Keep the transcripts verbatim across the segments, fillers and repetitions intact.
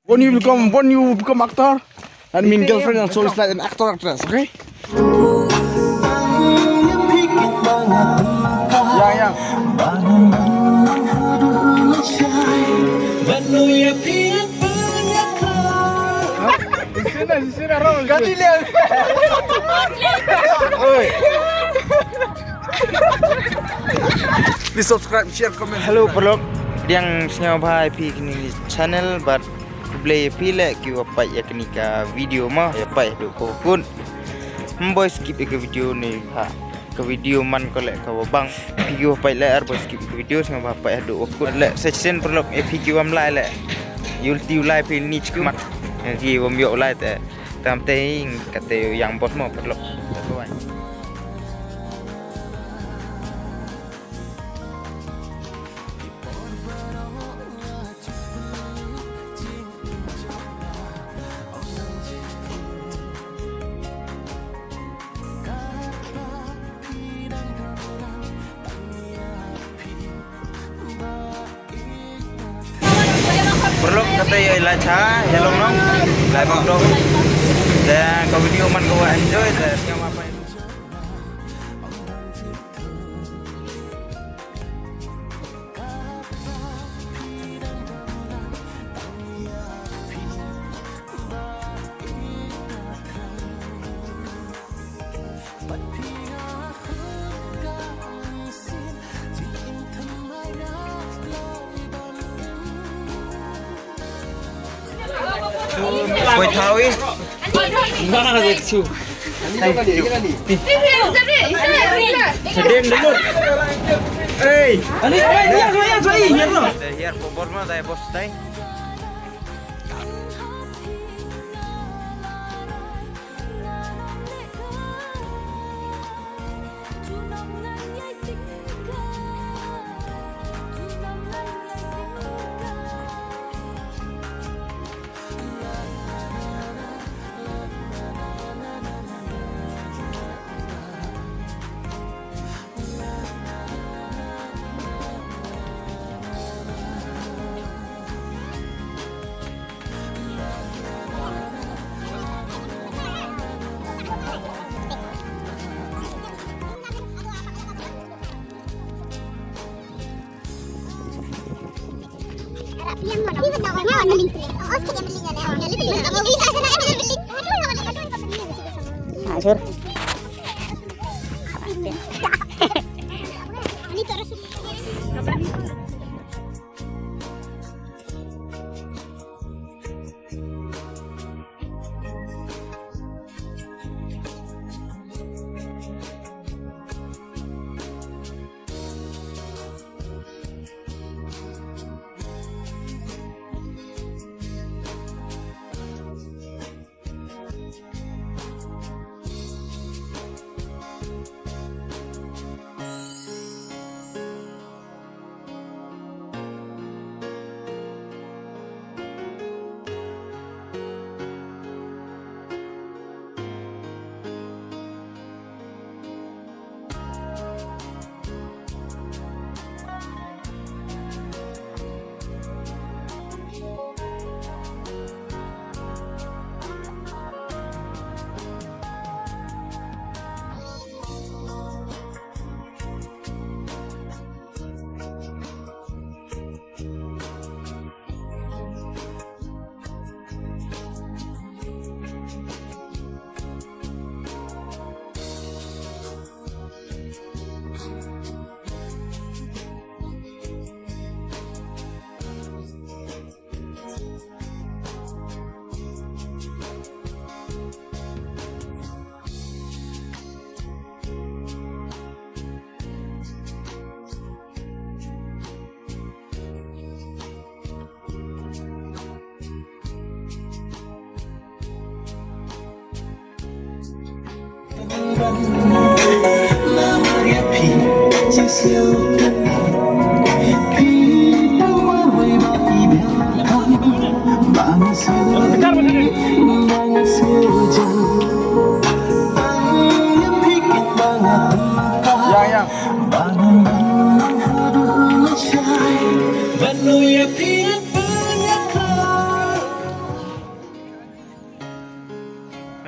When you become, when you become actor, I mean girlfriend and so it's like an actor actress, okay? Yeah, yeah. Please subscribe, share, comment. Hello, paralok. Pdiang sngewbha ïa phi kane ka channel bad khublei ïa phi leh kiwa peit ïa kane ka video mo, ïa peit haduh kut. Ym boi skip ïa ka video ne bha. Ka video man ko leh ka wa bang. Phi kiwa peit leh ar boi skip ïa ka video sngewbha peit haduh kut leh. Sa shisien paralok ïa phi kiwa ym lai leh. Ïa u lti u lai phi ni chikmat. Ïa ki wa ym ïoh u lai te. Tam te ing kate yang bos mo paralok. Bye bye. Paralok kata ïa i la cha, ïa long long, lai bang dong. Te ka video man ko enjoy, te sngewbha peit. Koi thawi. Nga nga chu. Sedeng dulu. Hey. Ani, ani, ani, ani, ani, ani. Here for Burma, they both stay.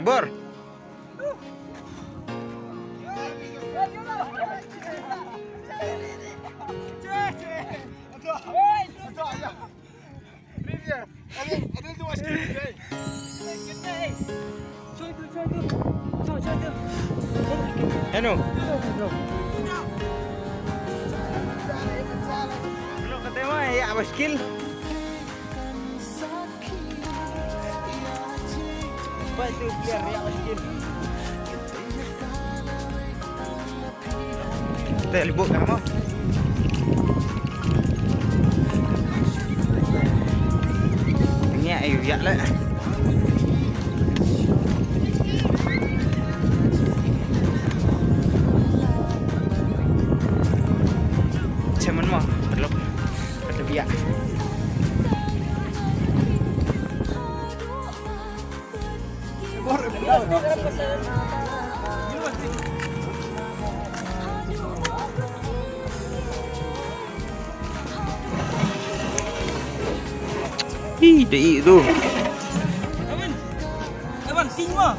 Bor. Eno. Eno kata ma ya mushkil. Te libuk ka mo. Ngi ayu ya le. Cemen mo, perlu, perlu ya. Ih, dei tu. Evan, Evan, king mo.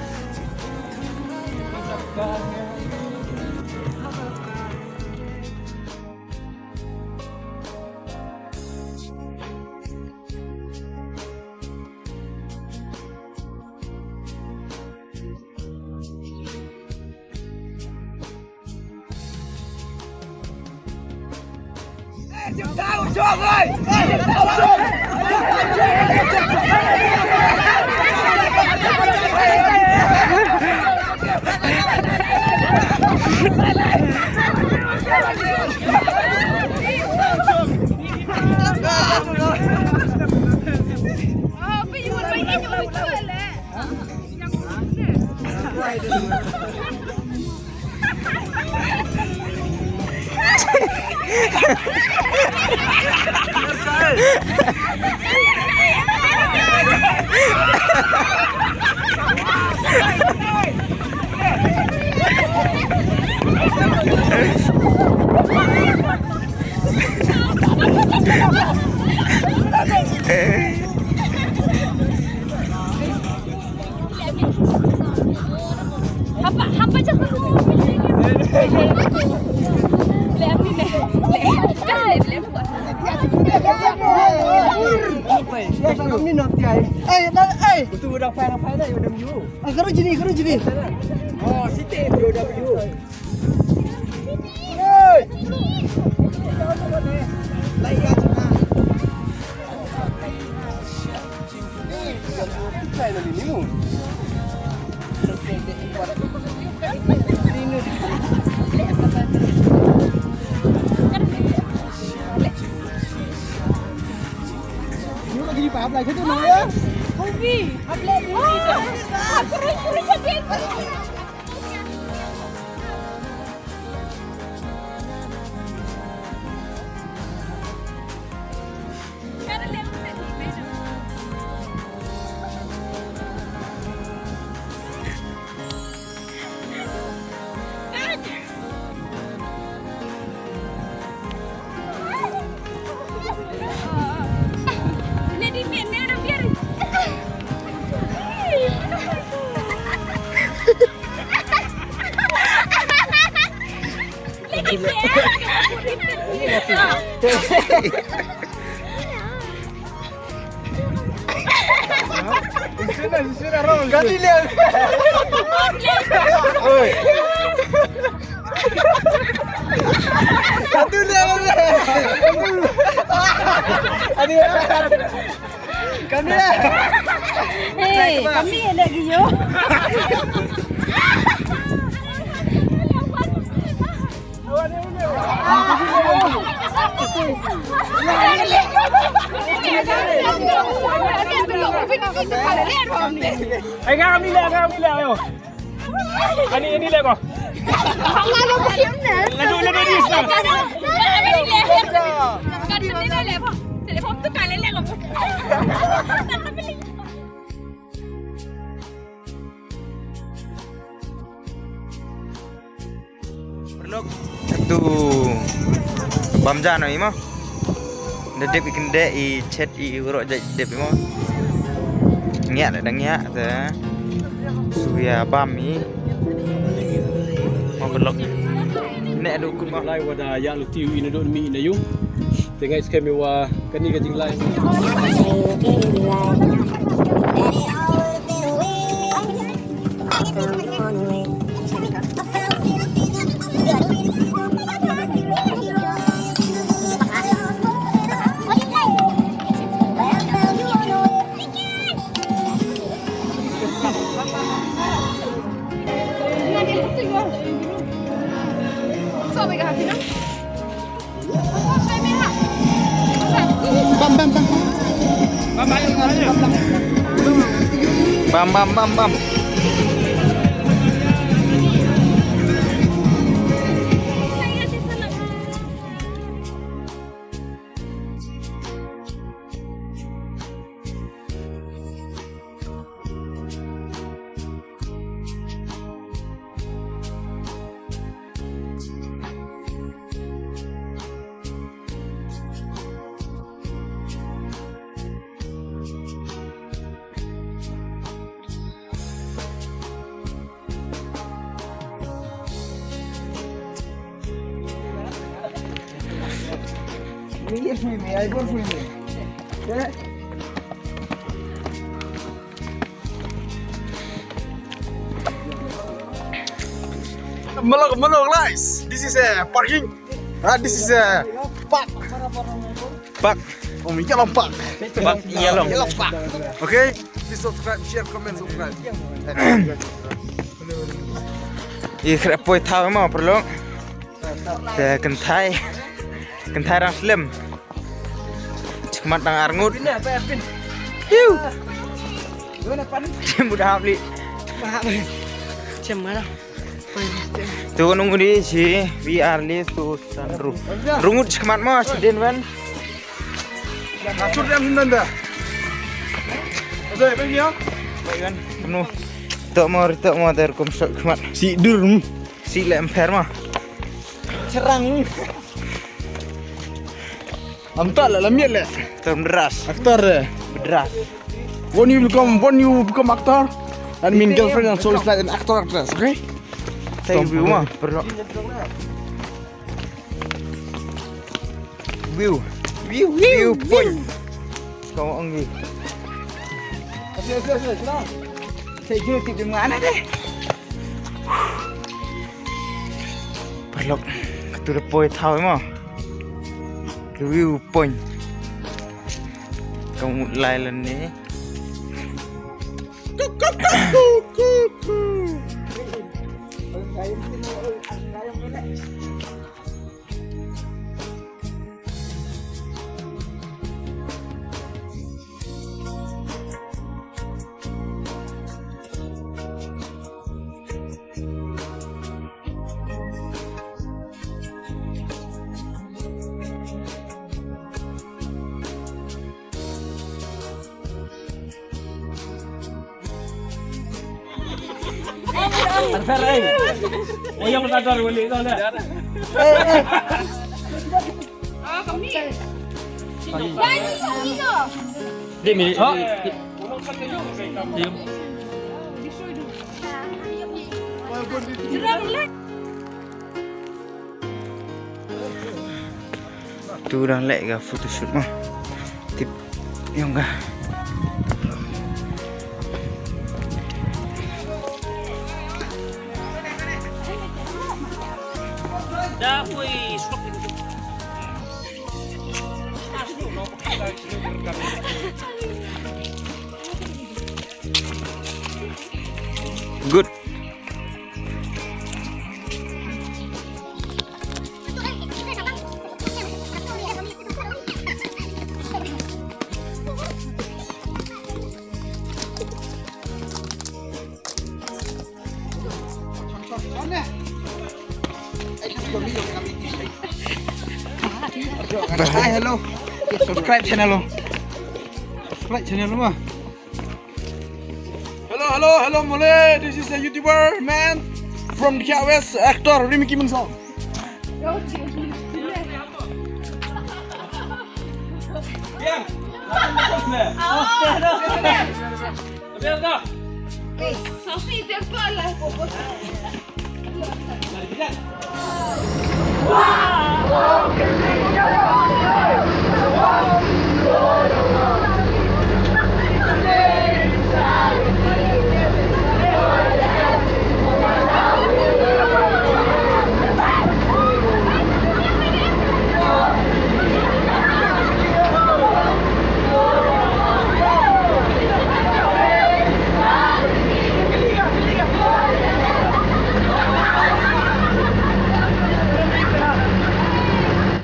Hapa, hapa just aku. Ei, ei. Betul udah fire fire dah udah view. Ah, karo jini, karo jini. Oh, siti udah view. Kami liang. Oi. Satu liang. Aduh. Kami lah. Hei, kami lagi yo. Ai nga kami lah, nga kami lah, ayo. Ani, ani leh ko. Ladu, ladu ni sa. Telefon tu kali leh ko. Paralok, tu bam ja no imo. Da dep i kyndit i chet i urok ja dep imo. Ngiak da ngiak te. Suya bam i. Mo belok. Ne adu kum. Lai wada ya lu tiu ina do mi ina yu. Tengai skem wa kani ka jinglai. Bam, bam, bam. Bam, bam, bam, bam. Malok, malok, guys. This is a parking. Ah, this is a park. Park. Oh, mi yalong park. Park yalong. Yalong park. Okay. Please subscribe, share, comment, subscribe. I khreh poi thaw ma paralok. Te kynthai. Kynthai rang slem. Chikmat dang arngut. Hiu. Chim udah hap li. Chim mana? Tu nung di si V R li tu sanru. Rungut chikmat ma si den wan. Atur dem nanda. Ada apa dia? Bayan. Penuh. Tok mo, tok mo der kum sok chikmat. Si dur. Si lem per ma. Cherang. Amta la lam yet le. Term deras. Actor eh. Deras. When you become, when you become actor, that mean girlfriend and so it's like an actor actress, okay? Thank you, ma. Perlu. View. View, view, view point. Kau anggi. Asyik, asyik, asyik, senang. Saya jumpa di mana deh? Paralok, katu da poi thaw mo. Ka view point. Ka mut lai lan ne. Tu dang leh ka photoshoot mo. Tip yong ka. Good. Hi, hello. Subscribe channel lo. Subscribe channel lo ma. Hello, hello, hello, Mole. This is a YouTuber man from the West, actor Rimi Kimon Song. Sa si te ko la ko ko.